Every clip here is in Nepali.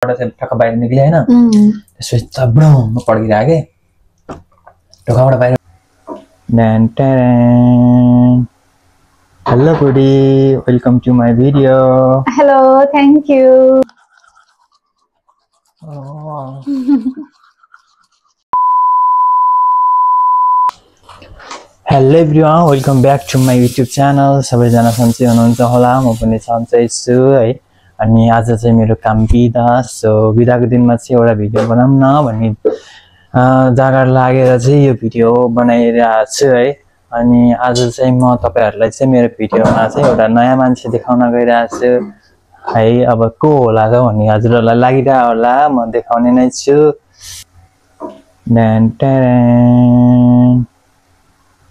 चाहिँ ठक्क बाहिर निक्ले हैन त्यसपछि चब्रम पड्किरा के ढोकाबाट बाहिर Hello buddy, welcome to my video. Hello, thank you. Hello everyone, welcome back to my YouTube channel. सबैजना सन्चै हुनुहुन्छ होला, म पनि सन्चै छु है। अनि आज चाहिँ मेरो काम बिदा, सो बिदाको दिनमा चाहिँ एउटा भिडियो बनाऊँ न भन्ने जागर लागेर चाहिँ यो भिडियो बनाइरहेको छु है। अनि आज चाहिँ म तपाईहरुलाई चाहिँ मेरो भिडियोमा चाहिँ एउटा नयाँ मान्छे देखाउन गइरहेको छु है। अब को होला त भन्ने हजुरहरुलाई लागिरहेको होला, म देखाउने नै छु।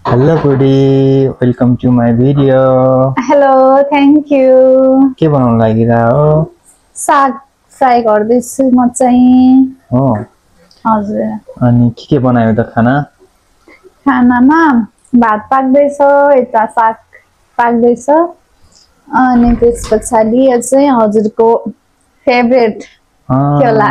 Hello buddy, welcome to my video. Hello, thank you. के बनाउन लागिरहेको? साग फ्राई गर्दैछु म चाहिँ। हो हजुर। अनि के बनायो त खाना? खानामा भात पाक्दैछ, यता साग पाक्दैछ। अनि त्यसपछि चाहिँ हजुरको फेभरेट के होला?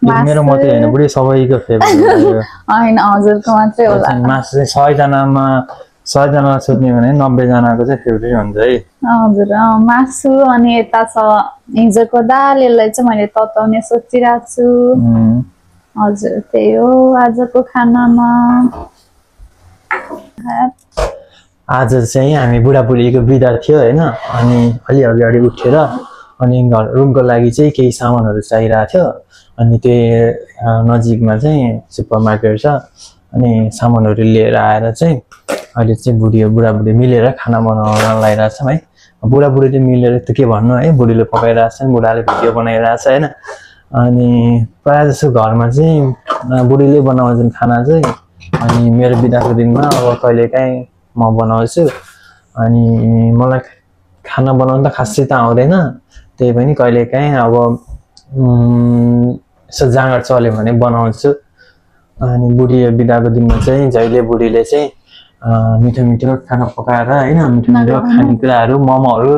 मेरो मात्रै हैन, बुढी सबैको फेभरेट हो। हैन हजुरको मात्रै होला। मासु चाहिँ 100 जनालाई सोध्ने भने 90 जनाको चाहिँ फेभरेट हुन्छ है। हजुर, मासु अनि यता छ हिजोको दाल, यसलाई चाहिँ मैले तताउने सोचिरहेको छु। हजुर, त्यही हो आजको खानामा। आज चाहिँ हामी बुढाबुढीको बिदा थियो हैन, अनि अलि अगाडि उठेर अनि रुमको लागि चाहिँ केही सामानहरु चाहिरहेको थियो। अनि त्यो नजिकमा चाहिँ सुपरमार्केट छ, अनि सामानहरु लिएर आएर चाहिँ अहिले चाहिँ बुढाबुढी मिलेर खाना बनाउन लागिरहेछ है। बुढाबुढीले मिलेर त के भन्नु है, बुढीले पकाइरहेछन्, बुढाले भिडियो बनाइरहेछ हैन। अनि प्राय जसो घरमा चाहिँ बुढीले बनाउँछन् खाना चाहिँ। अनि मेरो बिदाको दिनमा अब कहिलेकाहीँ म बनाउँछु। अनि मलाई खाना बनाउन त खासै त आउँदैन, त्यही पनि कहिलेकाहीँ अब यसो जाँगर चल्यो भने बनाउँछु। अनि बुढी बिदाको दिनमा चाहिँ जहिले बुढीले चाहिँ मिठो मिठो खाना पकाएर हैन, मिठो मिठो खानेकुराहरू मोमोहरू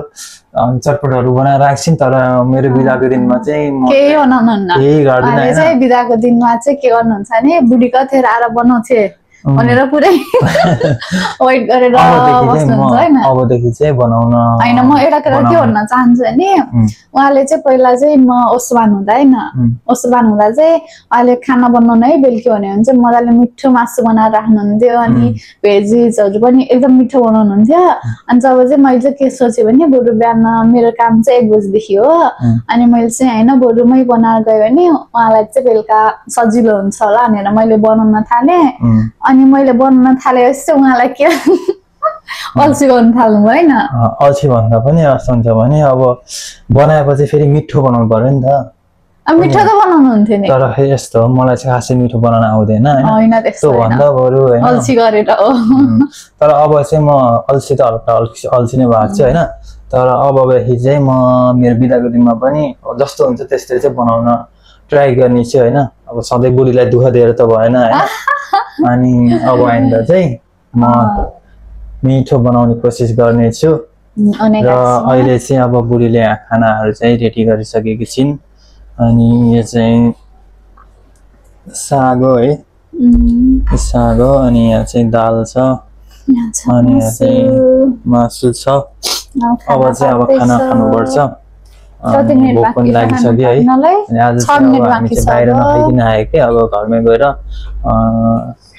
चटपटहरू बनाएर राख्छिन्। तर मेरो बिदाको दिनमा चाहिँ म केही बनाउनुहुन्न। केही गर्दिन हैन। चाहिँ बिदाको दिनमा चाहिँ के गर्नुहुन्छ भने बुढी कथेर आएर बनाउँथे भनेर पुरै वेट गरेर बस्नुहुन्छ हैन। अबदेखि चाहिँ बनाउन हैन, म एउटा कुरा के भन्न चाहन्छु भने उहाँले चाहिँ पहिला चाहिँ म ओसवान हुँदा हैन, ओसवान हुँदा चाहिँ अहिले खाना बनाउन है बेलुकी भन्यो भने चाहिँ मजाले मिठो मासु बनाएर राख्नुहुन्थ्यो। अनि भेजिजहरु पनि एकदम मिठो बनाउनुहुन्थ्यो। अनि जब चाहिँ मैले चाहिँ के सोचे भने बरु बिहान मेरो काम चाहिँ 1 बजेदेखि हो, अनि मैले चाहिँ हैन बरु मै बनाएर गयो भने उहाँलाई चाहिँ बेलुका सजिलो हुन्छ होला भनेर मैले बनाउन थाले। अनि मैले बनाउन थालेपछि चाहिँ उहाँलाई के अल्छी गर्न थाल्नु भयो हैन। अल्छी भन्दा पनि कस्तो हुन्छ भने अब बनाएपछि फेरि मिठो बनाउनु पर्यो नि त। मिठो त बनाउनुहुन्थ्यो नि, तर यस्तो मलाई चाहिँ खासै मिठो बनाउन आउँदैन हैन। त्यस्तो भन्दा बरु हैन अल्छी गरेर हो। तर अब चाहिँ म अल्छी त हल्का अल्छी नै भएको छु हैन। तर अबदेखि चाहिँ म मेरो बिदाको दिनमा पनि जस्तो हुन्छ त्यस्तै चाहिँ बनाउन ट्राई गर्ने छु हैन। अब सधैँ बुढीलाई दुःख दिएर त भएन हैन। अनि अब आइन्दा चाहिँ म मिठो बनाउने कोसिस गर्ने छु। र अहिले चाहिँ अब बुढीले खानाहरु चाहिँ रेडी गरिसकेकी छिन्। अनि यो चाहिँ साग हो है, साग हो। अनि यहाँ चाहिँ दाल छ, अनि यहाँ चाहिँ मासु छ। अब चाहिँ अब खाना खानुपर्छ, भोक पनि लागिसक्यो है। अनि आज चाहिँ अब हामी चाहिँ बाहिर नखाइकन आयो के, अब घरमै गएर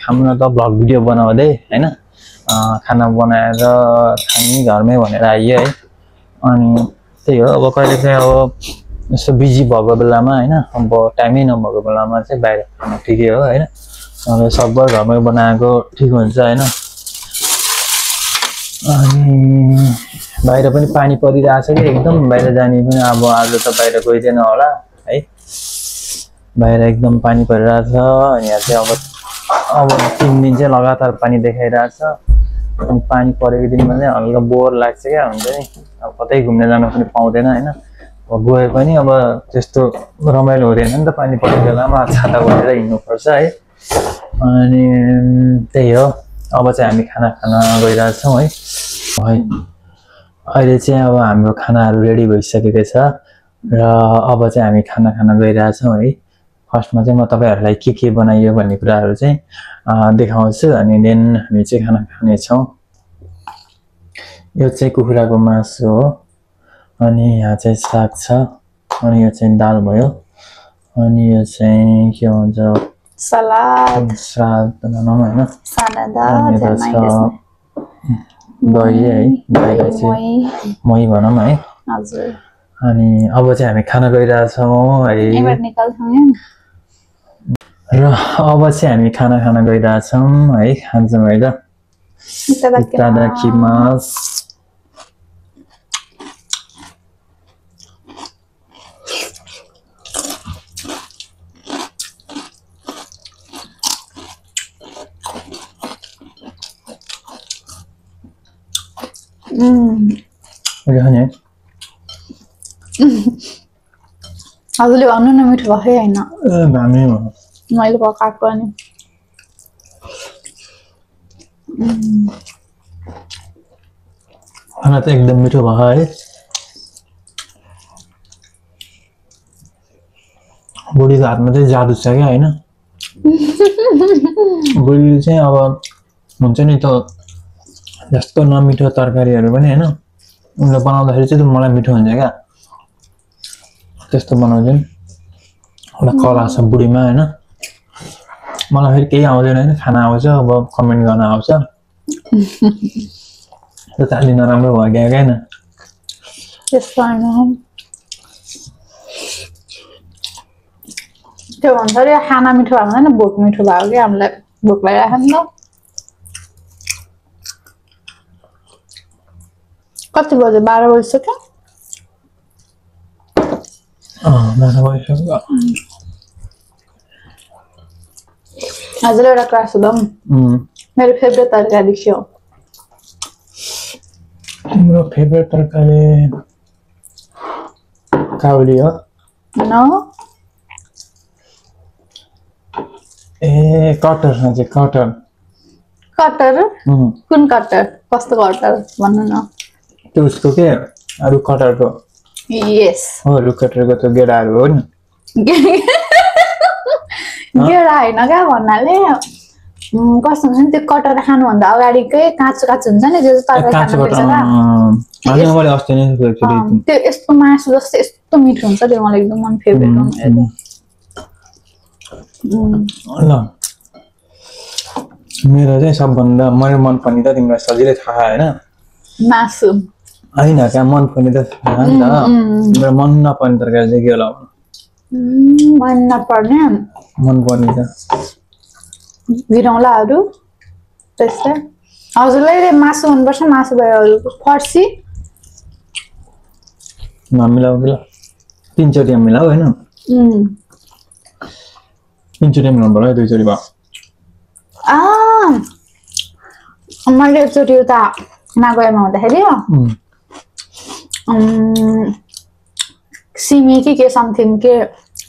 हाम्रो त भ्लग भिडियो बनाउँदै हैन खाना बनाएर खाने घरमै भनेर आइयो है। अनि त्यही हो, अब कहिले चाहिँ अब यसो बिजी भएको बेलामा हैन, अब टाइमै नभएको बेलामा चाहिँ बाहिर खाना ठिकै हो हैन। अब सकभर घरमै बनाएको ठिक हुन्छ हैन। अनि बाहिर पनि पानी परिरहेछ कि एकदम, बाहिर जाने पनि अब आज त बाहिर गइदैन होला है। बाहिर एकदम पानी परिरहेछ। अनि यहाँ चाहिँ अब 3 दिन चाहिँ लगातार पानी देखाइरहेछ। अनि पानी परेको दिनमा चाहिँ हल्का बोर लाग्छ क्या, हुन्छ नि। अब कतै घुम्न जान पनि पाउँदैन हैन। अब गए पनि अब त्यस्तो रमाइलो हुँदैन नि त पानी परेको बेलामा, छाता बोकेर हिँड्नुपर्छ है। अनि त्यही हो, अब चाहिँ हामी खाना खान गइरहेछौँ है। अहिले चाहिँ अब हाम्रो खानाहरू रेडी भइसकेको छ। र अब चाहिँ हामी खाना खान गइरहेछौँ है। फर्स्टमा चाहिँ म तपाईँहरूलाई के बनाइयो भन्ने कुराहरू चाहिँ देखाउँछु अनि देन हामी चाहिँ खाना खानेछौँ। यो चाहिँ कुखुराको मासु हो अनि यहाँ चाहिँ साग छ अनि यो चाहिँ दाल भयो अनि यो चाहिँ के भन्छ सलाद भनौँ होइन दही है दहीलाई चाहिँ मही भनौँ है। हजुर अनि अब चाहिँ हामी खाना गइरहेछौँ है र अब चाहिँ हामी खाना खान गइरहेछौँ है। खान्छौँ है त। Itadakimasu. Udah hanya. हजुरले भन्नु न मिठो भयो हैन? दामी भयो। मैले पकाएको नि। खाना त एकदम मिठो भयो है। बुढीको हातमा चाहिँ जादु छ क्या हैन? बुढीले चाहिँ अब हुन्छ नि त जस्तो नमिठो तरकारीहरू पनि हैन उनले बनाउँदाखेरि चाहिँ मलाई मिठो हुन्छ क्या। त्यस्तो बनाउँछन्। एउटा कला छ बुढीमा हैन। मलाई फेरि केही आउँदैन हैन खाना आउँछ अब कमेन्ट गर्न आउँछ। त्यो ताली नराम्रो भयो क्या हैन? त्यस्तो हैन। त्यो भन्छ रे खाना मिठो भयो भने भोक मिठो भयो कि हामीलाई भोक लागिरहेको नि त। कति बजे 12 बजिसक्यो? 12 बजिसक्यो। हजुर एउटा कुरा सोधौँ। मेरो फेभरेट तरकारी के हो? तिम्रो फेभरेट तरकारी काउली हो? नो। ए कटर चाहिँ कटर। कटर? कुन कटर? कस्तो कटर भन्नु न। त्यो उसको के अरु कटरको। यस। हो अरु कटरको त्यो गेडाहरू हो नि। गेडा हैन क्या भन्नाले कस्तो हुन्छ नि त्यो कटर खानुभन्दा अगाडिकै काँचो काँचो हुन्छ नि त्यो तरकारी खानुपर्छ। हजुर मैले अस्ति नै त्यो यस्तो मासु जस्तो यस्तो मिठो हुन्छ त्यो मलाई एकदम मन फेभरेट हो। ल मेरो चाहिँ सबभन्दा मेरो मन पर्ने त तिमीलाई सजिलै थाहा हैन? मासु हैन क्या मन पर्ने त थाहा नि त। मेरो मन नपर्ने तरकारी चाहिँ के होला? मन नपर्ने मन पर्ने त भिरौलाहरू त्यस्तै। हजुरलाई मासु मनपर्छ? मासु भयो फर्सी नमिलाऊ कि ल 3 चोटि मिलाऊ हैन? 3 चोटि मिलाउनु पर्यो 2 चोटि भयो। मैले एकचोटि उता नागोयामा हुँदाखेरि सिमी के समथिङ के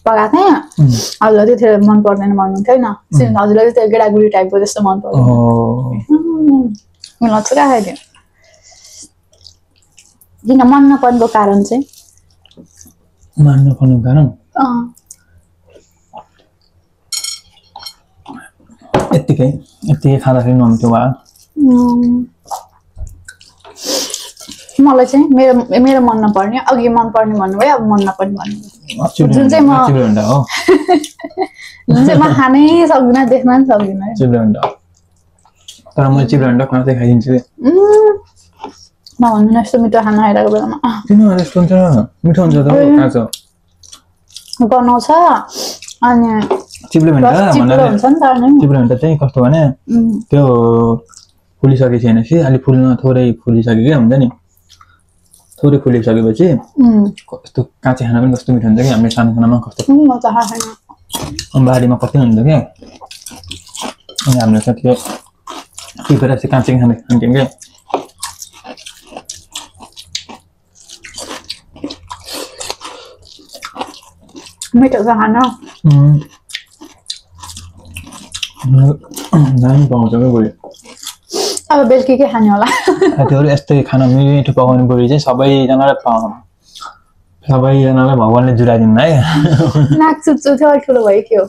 पकाएको थिएँ। हजुरलाई त्यतिखेर मन पर्दैन भन्नुहुन्थ्यो होइन? हजुरलाई त्यो गेडागुडी टाइपको जस्तो मन पर्दैन। मलाई छुरा खाइदियो। किन मन नपर्नुको कारण चाहिँ? मन नपर्नुको कारण यतिकै खाँदाखेरि नमिठो भयो। मलाई चाहिँ मेरो मन नपर्ने अघि मन पर्ने भन्नुभयो अब मन नपर्ने भन्नुभयो। जुन चाहिँ म खानै सक्दिनँ देख्न पनि सक्दिनँ। तर म चिब्रान्डा काँचै खाइदिन्छु। नभन्नु न यस्तो मिठो खाना खाइरहेको बेलामा। किन यस्तो हुन्छ? मिठो हुन्छ त काँचो बनाउँछ अनि चिब्लेभेन्डा हुन्छ नि त। चिब्लेभेन्डा चाहिँ कस्तो भने त्यो फुलिसकेको छैन कि अलि फुल्न थोरै फुलिसक्यो क्या हुन्छ नि। थोरै फुलिसकेपछि कस्तो काँचै खाना पनि कस्तो मिठो हुन्छ कि हामीले सानो खानामा कस्तो बारीमा कति हुन्छ क्या। अनि हामीले चाहिँ त्यो टिपेर चाहिँ काँचै खान्थ्यौँ क्या। मिठो छ खाना। दामी पाउँछ क्या बुढी। अब बेलुकी के खाने होला? साथीहरू यस्तै खाना मिठो पकाउने बुढी चाहिँ सबैजनालाई सबैजनालाई भगवानले जुराइदिनु है नाक चुच्चो थियो ठुलो भयो के हो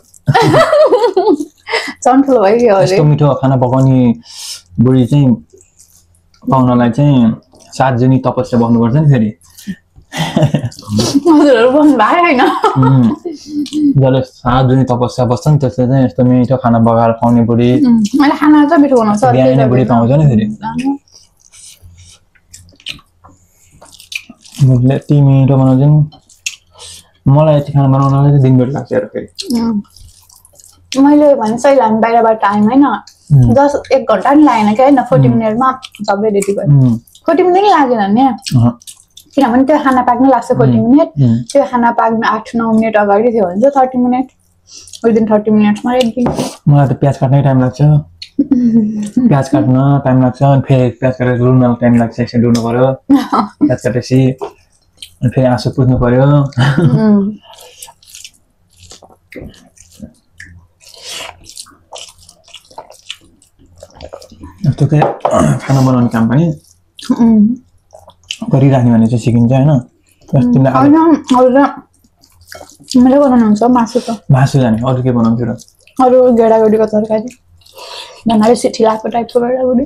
झन् ठुलो भयो के हो यस्तो मिठो खाना पकाउने बुढी चाहिँ पाउनलाई चाहिँ 7 जनी तपस्या बस्नुपर्छ नि फेरि हजुरहरु बस्नु भयो हैन जसले 7 जनी तपस्या बस्छन् त्यसले चाहिँ यस्तो मिठो खाना पकाएर खुवाउने बुढी मैले खाना चाहिँ मिठो बनाउँछ बिहानै बुढी पाउँछ नि फेरि मैले यति मिठो बनाउँछ नि मलाई यति खाना बनाउनलाई चाहिँ दिनभरि लाग्छ यार फेरि मैले भने सही लाग्यो बाहिरबाट टाइम हैन जस्ट 1 घण्टा नि लागेन के हैन 40 मिनेटमा सबै रेडी भयो 40 मिनेट नि लागेन नि किनभने त्यो खाना पाक्न लाग्छ 40 मिनेट त्यो खाना पाक्न 8-9 मिनेट अगाडि थियो भने चाहिँ 30 मिनेट विदिन 30 मिनेट्समा रेडी मलाई त प्याज काट्नै टाइम लाग्छ प्याज काट्न टाइम लाग्छ अनि फेरि प्याज काटेर रुल्न टाइम लाग्छ एकछिन रुल्नु पर्यो प्याज काटेपछि अनि फेरि आँसु पुज्नु पर्यो यस्तो के खाना बनाउने काम पनि गरिराख्ने भने चाहिँ सिकिन्छ हैन मैले बनाउनुहुन्छ मासु त मासु जाने अरु के बनाउँछु र अरु गेडागुडीको तरकारी बनाएर सिटी लाको टाइपको गेडागुडी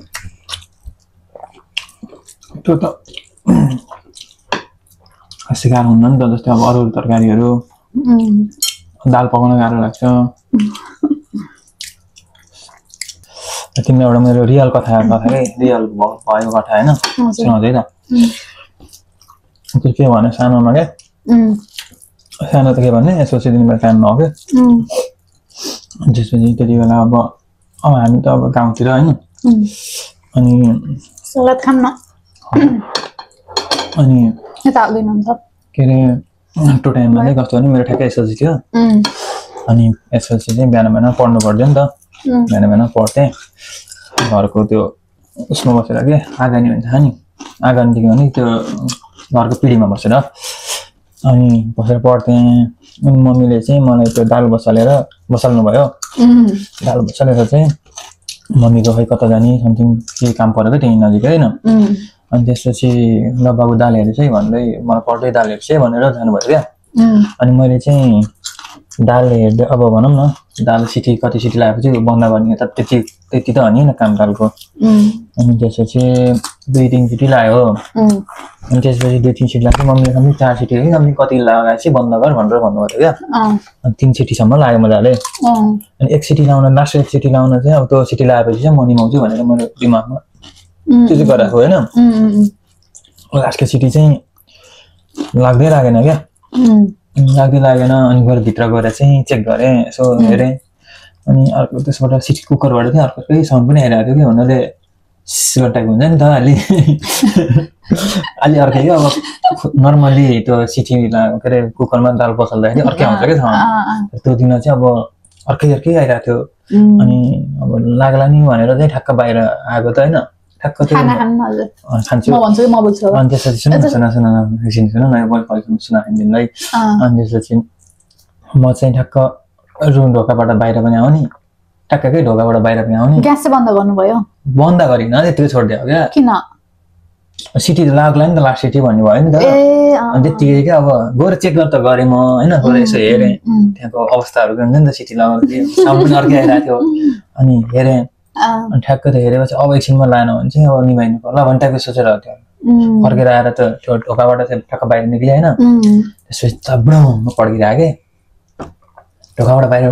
त्यो त सिकार हुन्न नि त जस्तै अब अरु तरकारीहरु दाल पकाउन गाह्रो लाग्छ तिमीले एउटा मेरो रियल कथा के रियल भएको कथा हैन सुनाउँदै त त्यो के भने सानोमा के सानो त के भन्ने एसोसिएसन दिनमा काम नहो के त्यसपछि त्यति बेला अब हामी त अब गाउँतिर हैन अनि सलाद खाम न अनि यता आउँदैन हुन्छ के रे त्यो टाइममा नै कस्तो भने मेरो ठ्याक्कै एसोसिएसन थियो अनि एसोसिएसन चाहिँ बिहान पढ्नु पर्दैन नि त बिहान पढ्थे घरको त्यो उसमा बसेर के आँगनी भन्छ नि आँगनी के भने त्यो घरको पिँढीमा बसेर अनि बसेर पढ्थे अनि मम्मीले चाहिँ मलाई त्यो दाल बसाल्नु भयो दाल बसालेर चाहिँ मम्मीको खै कता जाने समथिङ के काम परेको त्यही नजिकै हैन अनि त्यसपछि ल बाबु दाल हेर्छ है भन्दै मलाई पढ्दै दाल हेर्छ है भनेर जानुभयो क्या अनि मैले चाहिँ दाल हेर्दै अब भनौँ न दाल सिटी कति सिटी लगाएपछि बन्द गर्ने त त्यति त हो नि काम दालको अनि त्यसपछि 2-3 सिटी लाग्यो अनि त्यसपछि 2-3 सिटी लाग्यो मम्मीले पनि 4 सिटी है अनि कति लगाएपछि बन्द गर भनेर भन्नुभयो क्या अनि 3 सिटीसम्म लाग्यो मजाले अनि 1 सिटी लाउन लास्ट 1 सिटी लाउन चाहिँ अब त्यो सिटी लगाएपछि चाहिँ म निमाउँछु भनेर मेरो दिमागमा त्यो चाहिँ गरेको हैन लास्टको सिटी चाहिँ लाग्दै लागेन क्या लाग्दै लागेन अनि गएर भित्र गएर चाहिँ चेक गरेँ यसो हेरेँ अनि अर्को त्यसबाट सिटी कुकरबाट चाहिँ अर्कै साउन्ड पनि आइरहेको थियो कि भन्नाले टाइप हुन्छ नि त अलि अर्कै क्या अब नर्मली त्यो सिटी के अरे कुकरमा दाल बसाल्दाखेरि अर्कै आउँछ क्या साउन्ड त्यो दिन चाहिँ अब अर्कै आइरहेको थियो अनि अब लाग्ला नि भनेर चाहिँ ठ्याक्क बाहिर आएको त हैन ठ्याक्क त्यो खान्छु म भन्छु म बुझ्छु अनि त्यसपछि सुन तिमीलाई अनि त्यसपछि म चाहिँ ठ्याक्क रुम ढोकाबाट बाहिर पनि आउने ठ्याक्कै ढोकाबाट बाहिर पनि आउने ग्यास चाहिँ बन्द गर्नुभयो बन्द गरिन त्यतिकै छोडिदियो क्या किन सिटी लाग्ला नि त लास्ट सिटी भन्ने भयो नि त अनि त्यतिकै क्या अब गएर चेक गर् त गरेँ म हैन गएर यसो हेरेँ त्यहाँको अवस्थाहरू के हुन्छ नि त सिटी लगाउँदा साउन्ड पनि अर्कै आइरहेको थियो अनि हेरेँ अनि ठ्याक्क त हेरेपछि अब एकछिनमा लाएन भने चाहिँ अब निभाइनु पर्ला भन्ने टाइपको सोचेर थियो फर्केर आएर त त्यो ढोकाबाट चाहिँ ठ्याक्क बाहिर निक्लियो हैन त्यसपछि तब्डम पड्किरहेको के ढोकाबाट बाहिर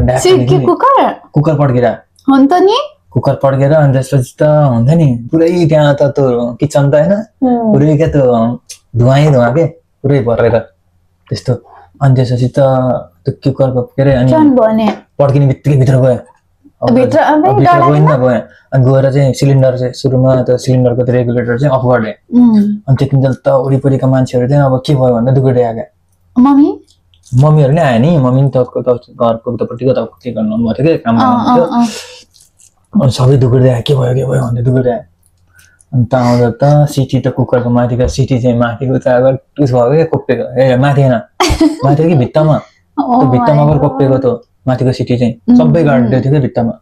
कुकर पड्किरहेको हुन्छ नि कुकर पड्केर अनि त्यसपछि त हुन्छ नि पुरै त्यहाँ त त्यो किचन त हैन पुरै क्या त्यो धुवा के पुरै भरेर त्यस्तो अनि त्यसपछि त त्यो कुकरको के अरे अनि पड्किने बित्तिकै भित्र गयो गयो अनि गएर चाहिँ सिलिन्डर चाहिँ सुरुमा त्यो सिलिन्डरको त्यो रेगुलेटर चाहिँ अफ गरिदिए अनि त्यतिन्जेल त वरिपरिका मान्छेहरू चाहिँ अब के भयो भन्दा दुगुर्दै आयो मम्मीहरू नै आयो नि मम्मी नि घरको उतापट्टिको त के गर्नु भएको थियो कि काम गर्नु अनि सबै दुगुर्दै आयो के भयो भन्दै दुगुर्दै आयो अनि त आउँदा त सिटी त कुकरको माथिको सिटी चाहिँ माथिको त उस भयो क्या कोप्पेको ए माथि होइन माथि कि भित्तामा त्यो भित्तामा गएर कोप्पेको त माथिको सिटी चाहिँ सबै गाडिदिएको थियो कि भित्तामा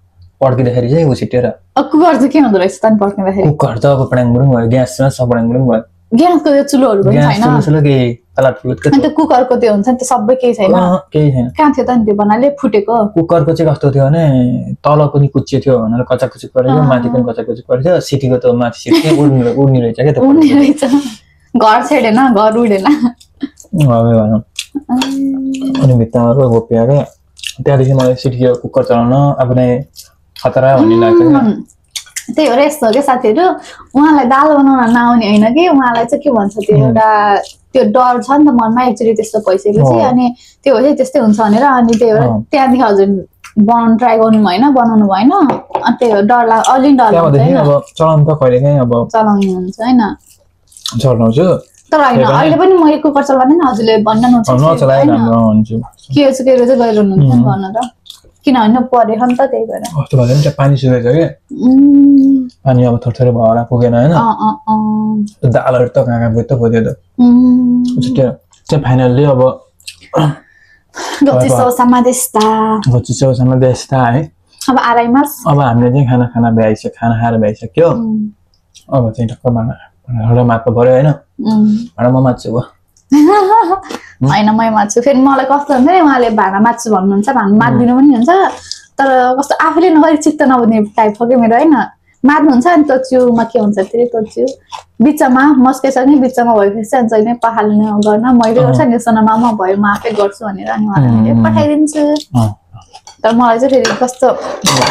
पड्किँदाखेरि चाहिँ ऊ छिटेर कुकर चाहिँ के हुँदो रहेछ त पड्किँदाखेरि कुकर त अब पड्याङबुडुङ भयो ग्यासमा सब पड्याङबुडुङ भयो ग्यासको त्यो चुलोहरू पनि छैन चुलो के तलाटफुलुट अनि त्यो कुकरको त्यो हुन्छ नि त्यो सबै केही छैन केही छैन कहाँ थियो त नि त्यो भन्नाले फुटेको कुकरको चाहिँ कस्तो थियो भने तल पनि कुच्चियो थियो भनेर कचाकुचुक परेको माथि पनि कचाकुचुक परेको थियो सिटीको त माथि सिटी उड्ने रहेछ क्या उड्ने रहेछ घर छेडेन घर उडेन अनि भित्ताहरू घोपिएर त्यहाँदेखि मलाई सिटीको कुकर चलाउन अब नै खतरा भन्ने लाग्छ त्यही हो र यस्तो हो क्या साथीहरू उहाँलाई दाल बनाउन नआउने होइन कि उहाँलाई चाहिँ के भन्छ त्यो एउटा त्यो डर छ नि त मनमा एक्चुअली त्यस्तो भइसकेपछि अनि त्यो हो त्यस्तै हुन्छ भनेर अनि त्यही भएर त्यहाँदेखि हजुर बनाउनु ट्राई गर्नु भएन बनाउनु भएन अनि त्यही हो डर लाग्छ अलि डर लाग्छ अब चलाउनु त कहिलेकाहीँ अब चलाउनु हुन्छ होइन चलाउँछु तर होइन अहिले पनि मैले कुकर चलाउँदैन हजुरले भन्न नचलाउँछु के चाहिँ गरिरहनुहुन्छ भन्न त किनभने परेको नि त त्यही भएर कस्तो भयो नि पानी सुकेछ क्या पानी अब थोरै थोरै भएर पुगेन होइन दालहरू त कहाँ कहाँ त खोज्यो त चाहिँ फाइनल्ली अब गोचिसोसम्म देस्ता है अब आराइमास अब हामीले चाहिँ खाना खाएर भ्याइसक्यो अब चाहिँ टक्क भाँडा मात्नु पर्यो होइन भाँडा म मात्छु भयो होइन मै मात्छु फेरि मलाई कस्तो हुन्छ नि उहाँले भाँडा मात्छु भन्नुहुन्छ भाँडा मात्दिनु पनि हुन्छ तर कस्तो आफूले नगरी चित्त नबुझ्ने टाइप हो कि मेरो होइन मात्नुहुन्छ अनि त्यो च्याउमा के हुन्छ फेरि त्यो च्याउ बिचमा मस्केछ नि बिचमा भएपछि चाहिँ जहिले पखाल्ने गर्न मैले गर्छ नि सोनामा भयो म आफै गर्छु भनेर अनि उहाँलाई पठाइदिन्छु तर मलाई चाहिँ फेरि कस्तो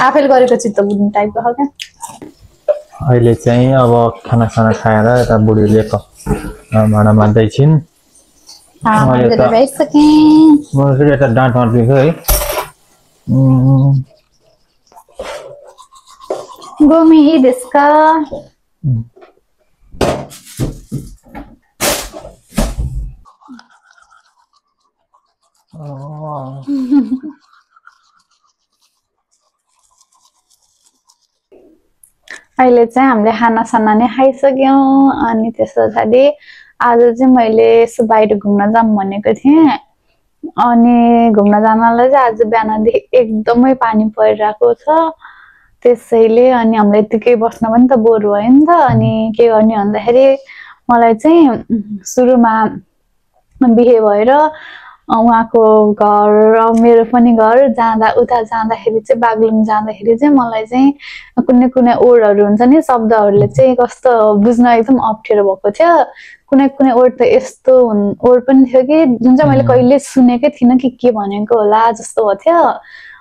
आफैले गरेको चित्त बुझ्ने टाइपको हो क्या अहिले चाहिँ अब खाना खाएर यता बुढीले भाँडा मात्दैछिन् यता डाँट मार्दिएको है गोमी देशका अहिले चाहिँ हामीले खानासाना नै खाइसक्यौँ अनि त्यस पछाडि आज चाहिँ मैले यसो बाहिर घुम्न जाऊँ भनेको थिएँ अनि घुम्न जानलाई चाहिँ आज बिहानदेखि एकदमै पानी परिरहेको छ त्यसैले अनि हामीलाई यतिकै बस्न पनि त बोर भयो नि त अनि के गर्ने भन्दाखेरि मलाई चाहिँ सुरुमा बिहे भएर उहाँको घर मेरो पनि घर जाँदा उता जाँदाखेरि चाहिँ बागलुङ जाँदाखेरि चाहिँ मलाई चाहिँ कुनै कुनै वर्डहरू हुन्छ नि शब्दहरूले चाहिँ कस्तो बुझ्न एकदम अप्ठ्यारो भएको थियो कुनै कुनै वर्ड त यस्तो वर्ड पनि थियो कि जुन चाहिँ मैले कहिले सुनेकै थिइनँ कि के भनेको होला जस्तो थियो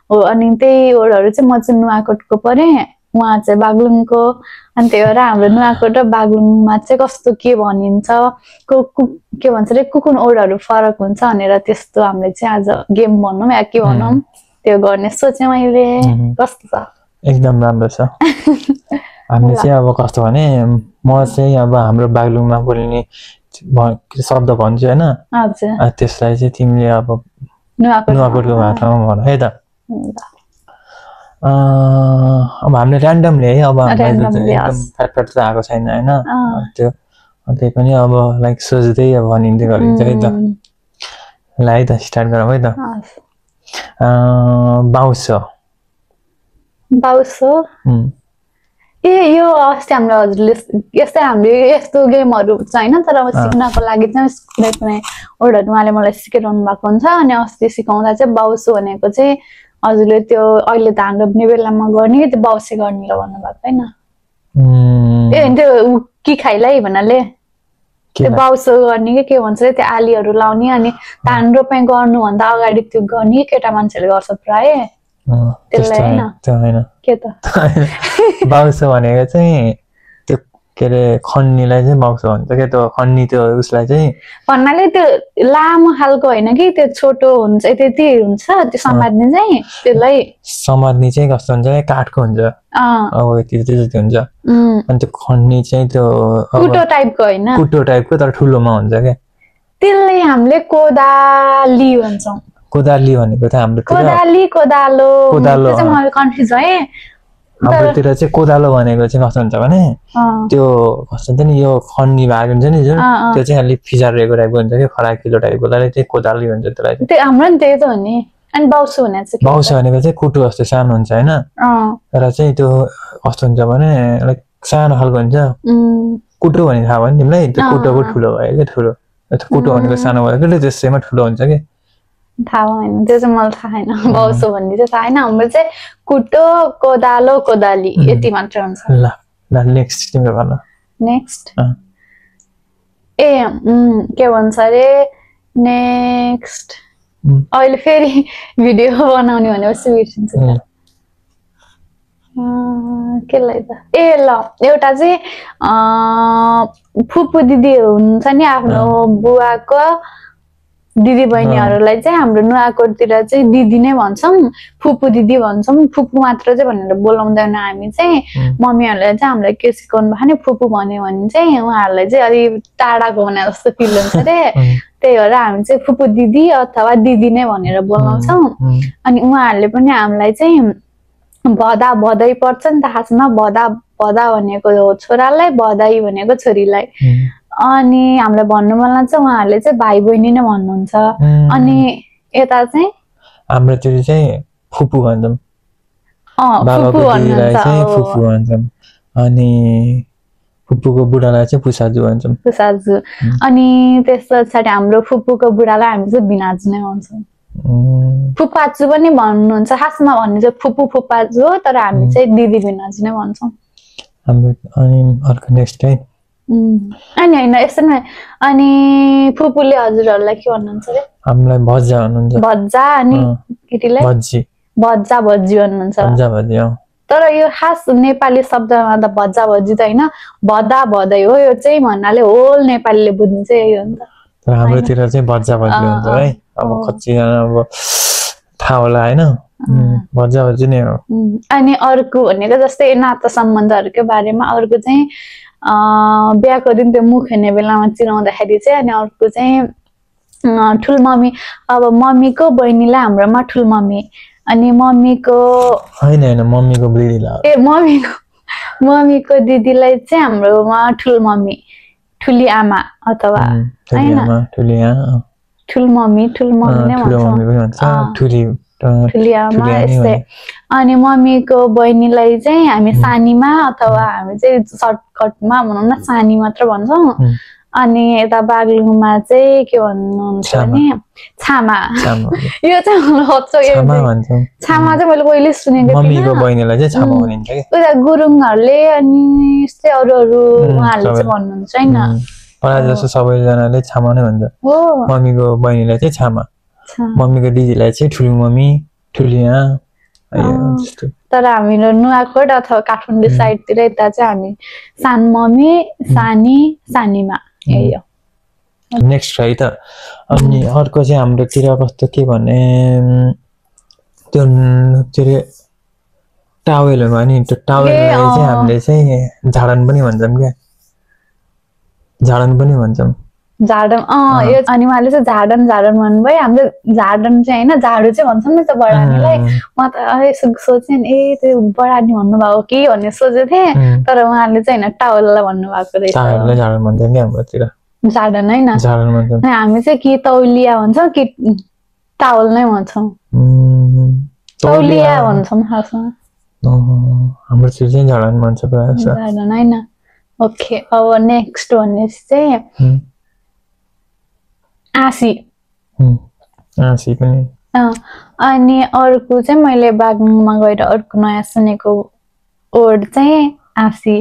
हो अनि त्यही वर्डहरू चाहिँ म चाहिँ नुवाकोटको परेँ उहाँ चाहिँ बागलुङको अनि त्यही भएर हाम्रो नुवाकोट र बागलुङमा चाहिँ कस्तो के भनिन्छ के भन्छ अरे कुन वर्डहरू फरक हुन्छ भनेर त्यस्तो हामीले चाहिँ आज गेम भनौँ या के भनौँ त्यो गर्ने सोचेँ मैले कस्तो छ एकदम राम्रो छ हामीले चाहिँ अब कस्तो भने म चाहिँ अब हाम्रो बागलुङमा बोल्ने शब्द भन्छु होइन त्यसलाई चाहिँ तिमीले अब नुवाकोटको भाषामा भन है त अब हामीले ऱ्यान्डमली है अब एकदम फ्याट त आएको छैन होइन त्यो त्यही पनि अब लाइक सोच्दै अब भनिँदै गरिन्छ है त ल है त स्टार्ट गरौँ है त बाउसो ए यो अस्ति हाम्रो हजुरले यस्तै हामीले यस्तो गेमहरू छैन तर अब सिक्नको लागि चाहिँ कुनै कुनै वर्डहरू उहाँले मलाई सिकाइरहनु भएको हुन्छ अनि अस्ति सिकाउँदा चाहिँ बाउसो भनेको चाहिँ हजुरले त्यो अहिले त हाम्रो बेलामा गर्ने त्यो बाउसे गर्ने भन्नुभएको होइन ए त्यो के खाइलाई भन्नाले त्यो बाउसो गर्ने के भन्छ त्यो आलीहरू लाउने अनि धान रोपाइ गर्नुभन्दा अगाडि त्यो गर्ने केटा मान्छेले गर्छ प्राय होइन के त बाउसो भनेको चाहिँ त्यो के अरे खन्नीलाई चाहिँ बाउसो भन्छ क्या त्यो खन्नी त्यो उसलाई चाहिँ भन्नाले त्यो लामो खालको होइन कि त्यो छोटो हुन्छ त्यति हुन्छ त्यो समात्ने चाहिँ त्यसलाई समात्ने चाहिँ कस्तो हुन्छ काठको हुन्छ अब यति त्यति हुन्छ अनि त्यो खन्नी चाहिँ त्यो कुटो टाइपको होइन कुटो टाइपको तर ठुलोमा हुन्छ क्या त्यसलाई हामीले कोदाली भन्छौँ कोदाली भनेको त हाम्रो कोदालो चाहिँ मैले कन्फ्युज भएँ हाम्रोतिर चाहिँ कोदालो भनेको चाहिँ कस्तो हुन्छ भने त्यो कस्तो हुन्छ नि यो खन्नी भाग हुन्छ नि जुन त्यो चाहिँ अलिक फिजारिएको टाइपको हुन्छ कि फराकिलो टाइपको त्यसलाई चाहिँ कोदाली भन्छ त्यसलाई त्यो हाम्रो नि त्यही त हो नि अनि बाउसो भनेको चाहिँ कुटो जस्तो सानो हुन्छ होइन तर चाहिँ त्यो कस्तो हुन्छ भने अलिक सानो खालको हुन्छ कुटो भने थाहा भयो नि तिमीलाई त्यो कुटोको ठुलो भयो क्या ठुलो कुटो भनेको सानो भएको त्यो त्यसैमा ठुलो हुन्छ कि थाहा भएन त्यो चाहिँ मलाई थाहा छैन बौसो भन्ने चाहिँ थाहा छैन हाम्रो चाहिँ कुटो कोदालो कोदाली यति मात्र हुन्छ ल ल नेक्स्ट तिम्रो भन नेक्स्ट ए के भन्छ अरे नेक्स्ट अहिले फेरि भिडियो बनाउने भनेपछि बिर्सिन्छु केलाई त ए ल एउटा चाहिँ फुपू दिदी हुन्छ नि आफ्नो बुवाको दिदी बहिनीहरूलाई चाहिँ हाम्रो नुवाकोटतिर चाहिँ दिदी नै भन्छौँ फुपू दिदी भन्छौँ फुपू मात्र चाहिँ भनेर बोलाउँदैन हामी चाहिँ मम्मीहरूले चाहिँ हामीलाई के सिकाउनु भएको नि फुपू भन्यो भने चाहिँ उहाँहरूलाई चाहिँ अलिक टाढाको भने जस्तो फिल हुन्छ अरे त्यही भएर हामी चाहिँ फुपू दिदी अथवा दिदी नै भनेर बोलाउँछौँ अनि उहाँहरूले पनि हामीलाई चाहिँ भदा भदै पर्छ नि त खासमा भदा भदा भनेको छोरालाई भदाई भनेको छोरीलाई अनि हामीलाई भन्नु मन लाग्छ उहाँहरूले चाहिँ भाइ बहिनी नै भन्नुहुन्छ अनि यता चाहिँ हाम्रोतिर चाहिँ फुपू भन्छौँ बाबाको दिदीलाई चाहिँ फुपू भन्छौँ अनि फुपूको बुढालाई चाहिँ पुसाजु भन्छौँ पुसाजु अनि त्यस पछाडि हाम्रो फुपूको बुढालाई हामी चाहिँ बिनाजु नै भन्छौँ फुपाजु पनि भन्नुहुन्छ खासमा भन्ने चाहिँ फुपू फुपाजु तर हामी चाहिँ दिदी बिनाजु नै भन्छौँ हाम्रो अनि अर्को नेक्स्ट है अनि होइन यस्तो अनि फुपूले हजुरहरूलाई के भन्नुहुन्छ अरे हामीलाई भज्जा भन्नुहुन्छ भज्जा अनि केटीलाई भज्जी भज्जा भज्जी भन्नुहुन्छ भज्जा भज्जी तर यो खास नेपाली शब्दमा त भज्जा भज्जी त होइन भदा भदै हो यो चाहिँ भन्नाले होल नेपालीले बुझ्ने चाहिँ यही हो नि त तर हाम्रोतिर चाहिँ भज्जा भज्जी हुन्छ है अब कतिजना अब थाहा होला होइन भज्जा भज्जी नै हो अनि अर्को भनेको जस्तै नाता सम्बन्धहरूको बारेमा अर्को चाहिँ बिहाको दिन त्यो मुख हेर्ने बेलामा चिनाउँदाखेरि चाहिँ अनि अर्को चाहिँ ठुल मम्मी अब मम्मीको बहिनीलाई हाम्रोमा ठुल मम्मी अनि मम्मीको होइन मम्मीको दिदीलाई ए मम्मीको दिदीलाई चाहिँ हाम्रोमा ठुल मम्मी ठुली आमा अथवा हैन ठुल मम्मी नै भन्छ ठुली आमा यस्तै अनि मम्मीको बहिनीलाई चाहिँ हामी सानीमा अथवा हामी चाहिँ सर्टकटमा भनौँ न सानी मात्र भन्छौँ अनि यता बागलुङमा चाहिँ के भन्नुहुन्छ भने छामा यो चाहिँ छामा चाहिँ मैले पहिले सुनेको थिएँ मम्मीको बहिनीलाई चाहिँ छामा भनिन्छ के उता गुरुङहरूले अनि यस्तै अरू उहाँहरूले चाहिँ भन्नुहुन्छ हैन प्राय जसो सबैजनाले छामा नै भन्छ मम्मीको बहिनीलाई चाहिँ छामा मम्मीको दिदीलाई चाहिँ ठुली मम्मी ठुलिया तर हाम्रो नुवाकोट अथवा काठमाडौँ साइडतिर यता चाहिँ हामी सान मम्मी सानी सानीमा यही हो नेक्स्ट है त अनि अर्को चाहिँ हाम्रोतिर कस्तो के भने त्यो के टावेल हो नि त्यो टावेललाई चाहिँ हामीले चाहिँ झाडन पनि भन्छौँ क्या झाडन पनि भन्छौँ झाडन यो अनि उहाँले चाहिँ झाडन भन्नुभयो हाम्रो झाडन चाहिँ होइन झाडु चाहिँ भन्छौँ नि त बडानीलाई म त यसो सोचेँ नि ए त्यो बडानी भन्नुभएको कि भन्ने सोचेको थिएँ तर उहाँले चाहिँ होइन टावललाई भन्नुभएको रहेछ टावललाई झाडन भन्छौँ कि हाम्रोतिर झाडन होइन झाडन भन्छौँ हामी चाहिँ कि तौलिया भन्छौँ कि टावल नै भन्छौँ तौलिया भन्छौँ खासमा हाम्रोतिर चाहिँ झाडन भन्छ प्रायः झाडन होइन ओके अब नेक्स्ट भनेपछि चाहिँ आसी पनि अनि अर्को चाहिँ मैले बागलुङमा गएर अर्को नयाँ सुनेको वर्ड चाहिँ आसी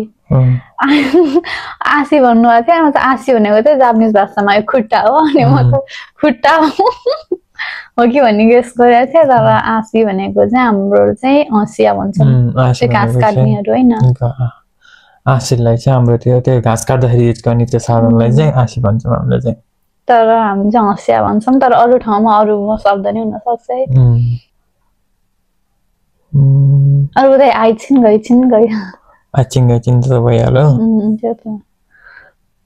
आसी भन्नुभएको थियो म त आसी भनेको चाहिँ जापानिज भाषामा यो खुट्टा हो अनि म त खुट्टा हो कि भन्ने गेस गरेको थिएँ तर आसी भनेको चाहिँ हाम्रो चाहिँ हँसिया भन्छौँ घाँस काट्नेहरू होइन आसीलाई चाहिँ हाम्रोतिर त्यो घाँस काट्दाखेरि युज गर्ने त्यो साधनलाई चाहिँ आसी भन्छौँ हामीले चाहिँ तर हामी चाहिँ हँसिया भन्छौँ तर अरू ठाउँमा अरू शब्द नै हुनसक्छ है अरू चाहिँ आइछिन गइ आइछिन त भइहाल्यो त्यो त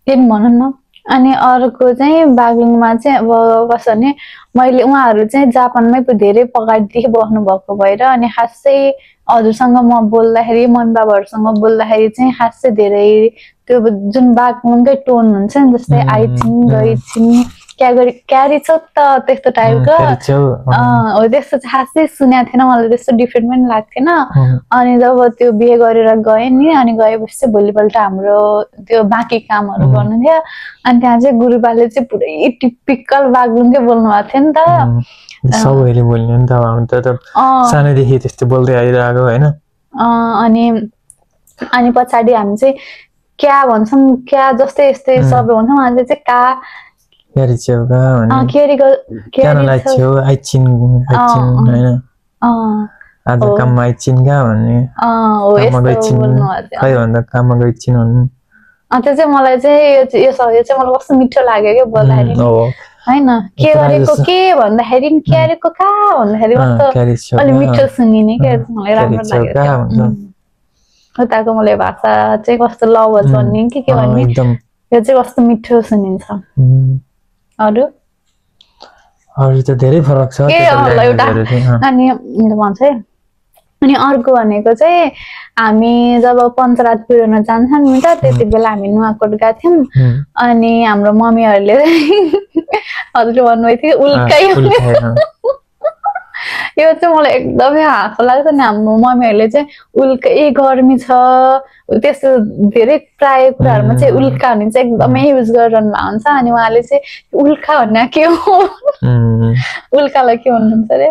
त्यही भनौँ न अनि अर्को चाहिँ बागलुङमा चाहिँ अब कसो भने मैले उहाँहरू चाहिँ जापानमै धेरै पछाडिदेखि बस्नु भएको भएर अनि खासै हजुरसँग म बोल्दाखेरि मम्मी बाबाहरूसँग बोल्दाखेरि चाहिँ खासै धेरै त्यो जुन बागलुङकै टोन हुन्छ नि जस्तै आइछिन गइछिन क्यारी छ त त्यस्तो टाइपको हो त्यस्तो खासै सुनेको थिएन मैले त्यस्तो डिफरेन्ट पनि लाग्थेन अनि जब त्यो बिहे गरेर गएँ नि अनि गएपछि चाहिँ भोलिपल्ट हाम्रो त्यो बाँकी कामहरू गर्नु थियो अनि त्यहाँ चाहिँ गुरुबाले चाहिँ पुरै टिपिकल बागलुङकै बोल्नु भएको थियो नि त सबैले बोल्ने नि त हामी त सानैदेखि त्यस्तो बोल्दै आइरहेको हैन अनि पछाडि हामी चाहिँ क्या भन्छौँ क्या जस्तै यस्तै शब्द भन्छौँ उहाँले चाहिँ का क्यारी छेउ का क्यानलाई छेउ आइचिन हैन आज काम आइचिन का भन्ने काम गइचिन खै भन्दा काम गइचिन भन्ने त्यो चाहिँ मलाई चाहिँ यो चाहिँ मलाई कस्तो मिठो लाग्यो क्या बोल्दाखेरि हैन के गरेको के भन्दाखेरि नि क्यारेको का भन्दाखेरि कस्तो अलि मिठो सुनिने क्या मलाई राम्रो लाग्यो उताको मलाई भाषा चाहिँ कस्तो लभल भन्ने के भन्ने यो चाहिँ कस्तो मिठो सुनिन्छ अरू त धेरै फरक छ अनि भन्छ है अनि अर्को भनेको चाहिँ हामी जब पञ्चरात पुर्याउन जान्छौँ नि त त्यति बेला हामी नुवाकोट गएको थियौँ अनि हाम्रो मम्मीहरूले हजुरले भन्नुभएको थियो उल्काइ यो चाहिँ मलाई एकदमै हाँसो लाग्छ नि हाम्रो मम्मीहरूले चाहिँ उल्कै गर्मी छ त्यस्तो धेरै प्राय कुराहरूमा चाहिँ उल्का भन्ने चाहिँ एकदमै युज गरिरहनु भएको हुन्छ अनि उहाँले चाहिँ उल्का भन्ने के हो उल्कालाई के भन्नुहुन्छ अरे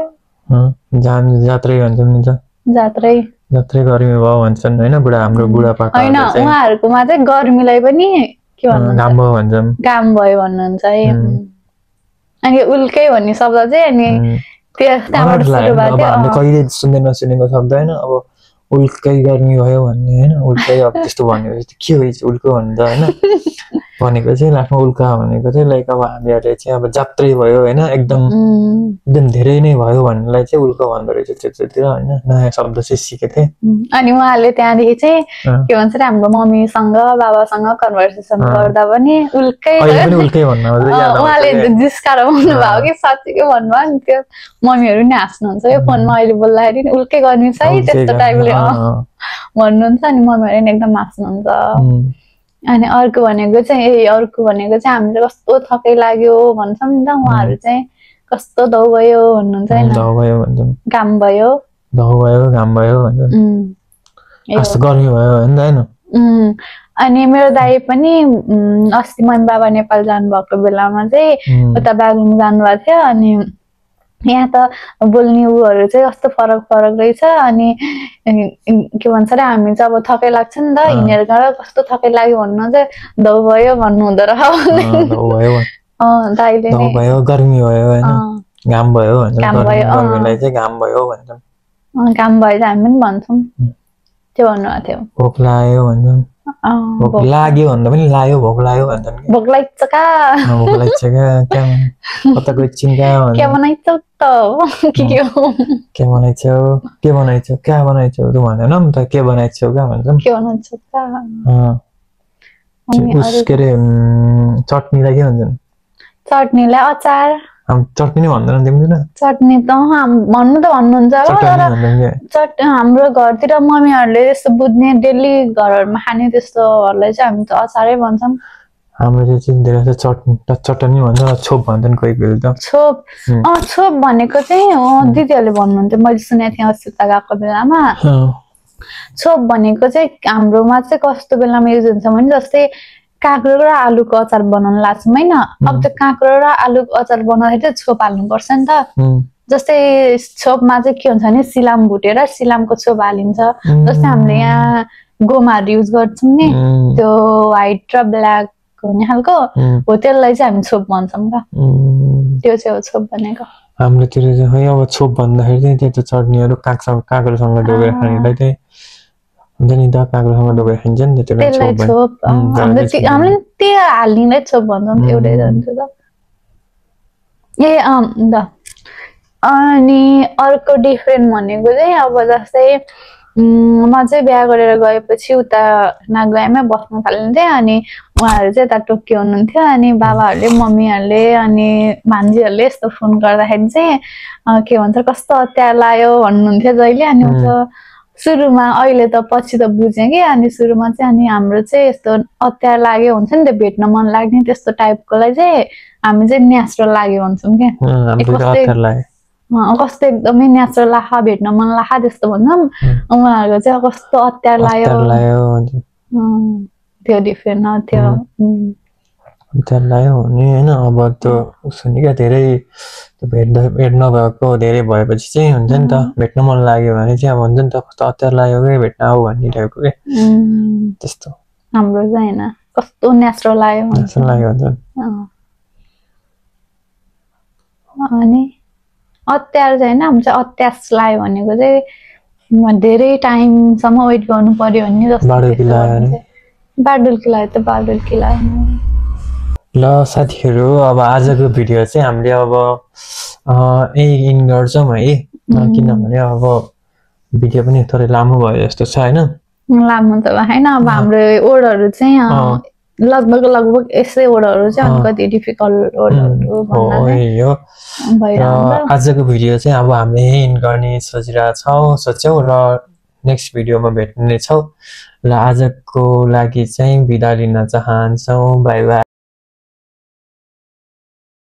जात्रै भन्छन् नि त जात्रै गर्मी भयो भन्छन् हैन हाम्रो बुढापाका हैन उहाँहरुकोमा चाहिँ गर्मीलाई पनि के भन्नुहुन्छ घाम भयो भन्छन् घाम भयो भन्नुहुन्छ है अनि उल्कै भन्ने शब्द चाहिँ अनि त्यहाँबाट सुरु भएको थियो हामीले कहिले सुन्दै नसुनेको शब्द हैन अब उल्कै गर्मी भयो भन्ने हैन उल्कै अब त्यस्तो भनेपछि के हुन्छ उल्को भन्दा हैन भनेको चाहिँ लास्टमा उल्का भनेको चाहिँ लाइक अब हामीहरुले चाहिँ अब जात्रै भयो हैन एकदम धेरै नै भयो भन्नेलाई चाहिँ उल्को भन्दो रहेछ त्यतिर हैन नयाँ शब्द चाहिँ सिकेको थिए अनि उहाँले त्यहाँदेखि चाहिँ के भन्छ रे हाम्रो मम्मीसँग बाबासँग कन्भर्सेसन गर्दा पनि उल्कै भन्न उहाँले जिस्काएर भन्नुभयो कि साँच्चीकै भन्नुभयो नि त्यो मम्मीहरु नि हाँस्नुहुन्छ यो फोनमा अहिले बोल्दाखेरि नि उल्कै गर्मी छ है त्यस्तो टाइपले भन्नुहुन्छ अनि मम्मीहरु नि एकदम हाँस्नुहुन्छ अनि अर्को भनेको चाहिँ हामीले कस्तो थकै लाग्यो भन्छौँ नि त उहाँहरु चाहिँ कस्तो दौ भयो भन्नुहुन्छ हैन दौ भयो भन्छन् घाम भयो भन्छन् कस्तो गर्मी भयो हैन अनि मेरो दाइ पनि अस्ति मम्मी बाबा नेपाल जानु भएको बेलामा चाहिँ उता बागलुङ जानु भएको थियो अनि यहाँ त बोल्ने उहरू चाहिँ कस्तो फरक रहेछ अनि के भन्छ रे हामी चाहिँ अब थकै लाग्छ नि त हिँडेर गएर कस्तो थकै लाग्यो भन्नु चाहिँ दौ भयो भन्नु हुँदो रहेछ दाइले दौ भयो गर्मी भयो हैन घाम भयो गर्मीलाई चाहिँ घाम भयो भन्छन् घाम भयो हामी पनि भन्छौँ त्यो भन्नुभएको थियो भोक लाग्यो भन्छन् भोक लाग्यो भन्दा पनि लाग्यो भोक लाग्यो भन्छन् भोक लाग्छ का कता गइछिन के बनाइछौ त के बनाइछौ क्या बनाइछौ त भन्दैन नि त के बनाइछौ का भन्छन् के बनाइछौ का के रे चटनीलाई के भन्छन् चटनीलाई अचार चटनी भन्दैन तिमीले चटनी त भन्नु त भन्नुहुन्छ तर हाम्रो घरतिर मम्मीहरूले त्यस्तो बुझ्ने डेली घरहरूमा खाने त्यस्तोहरूलाई चाहिँ हामी त अचारै भन्छौँ हाम्रो चाहिँ धेरै चटनी भन्छ छोप भन्छन् कोही कोही त छोप भनेको चाहिँ दिदीहरूले भन्नुहुन्थ्यो मैले सुनेको थिएँ अस्ति उता गएको बेलामा छोप भनेको चाहिँ हाम्रोमा चाहिँ कस्तो बेलामा युज हुन्छ भने जस्तै काँक्रो र आलुको अचार बनाउन लाग्छौँ हैन अब त्यो काँक्रो र आलुको अचार बनाउँदाखेरि चाहिँ छोप हाल्नुपर्छ नि त जस्तै छोपमा चाहिँ के हुन्छ भने सिलाम भुटेर सिलामको छोप हालिन्छ जस्तै हामीले यहाँ गोमाहरू युज गर्छौँ नि त्यो व्हाइट र ब्ल्याक हुने खालको हो त्यसलाई चाहिँ हामी छोप भन्छौँ का त्यो चाहिँ हो छोप भनेको हाम्रोतिर चाहिँ अब छोप भन्दाखेरि चाहिँ त्यो चटनीहरू काँक्रोसँग डोबेर खानेलाई चाहिँ हुन्छ नि त काँक्रोसँग डोबेर खान्छ नि त्यसलाई छोप हामीले त्यो हाल्नेलाई छोप भन्छौँ एउटै जान्छ त अनि अर्को डिफरेन्ट भनेको चाहिँ अब जस्तै म चाहिँ बिहा गरेर गएपछि उता नागगाउँमै बस्न थालिन्थेँ अनि उहाँहरू चाहिँ यता टोकियो हुनुहुन्थ्यो अनि बाबाहरूले मम्मीहरूले अनि भान्जीहरूले यस्तो फोन गर्दाखेरि चाहिँ के भन्छ कस्तो अत्यार लाग्यो भन्नुहुन्थ्यो जहिले अनि सुरुमा अहिले त पछि त बुझेँ कि अनि सुरुमा चाहिँ अनि हाम्रो चाहिँ यस्तो अत्यार लाग्यो हुन्छ नि त भेट्न मन लाग्ने त्यस्तो टाइपकोलाई चाहिँ हामी चाहिँ नेचुरल लाग्यो भन्छौँ क्या कस्तो एकदमै नेचुरल लाखा भेट्न मन लाखा त्यस्तो भन्छौँ उहाँहरूको चाहिँ कस्तो अत्यार लाग्यो त्यो डिफ्रेन्ट थियो अत्यार हुने होइन अब त्यो सुनिका धेरै भेट नभएको धेरै भएपछि चाहिँ हुन्छ नि त भेट्न मन लाग्यो भने चाहिँ अब हुन्छ नि त कस्तो अत्यार लाग्यो कि भेट्न आऊ भन्ने टाइपको के त्यस्तो हाम्रो चाहिँ होइन कस्तो नेचुरल लाग्यो अनि अत्यार चाहिँ होइन हाम्रो चाहिँ अत्यास लाग्यो भनेको चाहिँ धेरै टाइमसम्म वेट गर्नु पर्यो भन्ने जस्तो बारडुल्की लाग्यो त बारडुल्की लाग्यो ल साथीहरू अब आजको भिडियो चाहिँ हामीले अब यही इन गर्छौँ है किनभने अब भिडियो पनि थोरै लामो भयो जस्तो छ होइन लामो त होइन अब हाम्रो वर्डहरू चाहिँ लगभग यसै वर्डहरू चाहिँ अलिकति डिफिकल्ट वर्डहरू आजको भिडियो चाहिँ अब हामीले यही इन गर्ने सोच्यौँ र नेक्स्ट भिडियोमा भेट्ने छौँ ल आजको लागि चाहिँ बिदा लिन चाहन्छौँ बाई बाई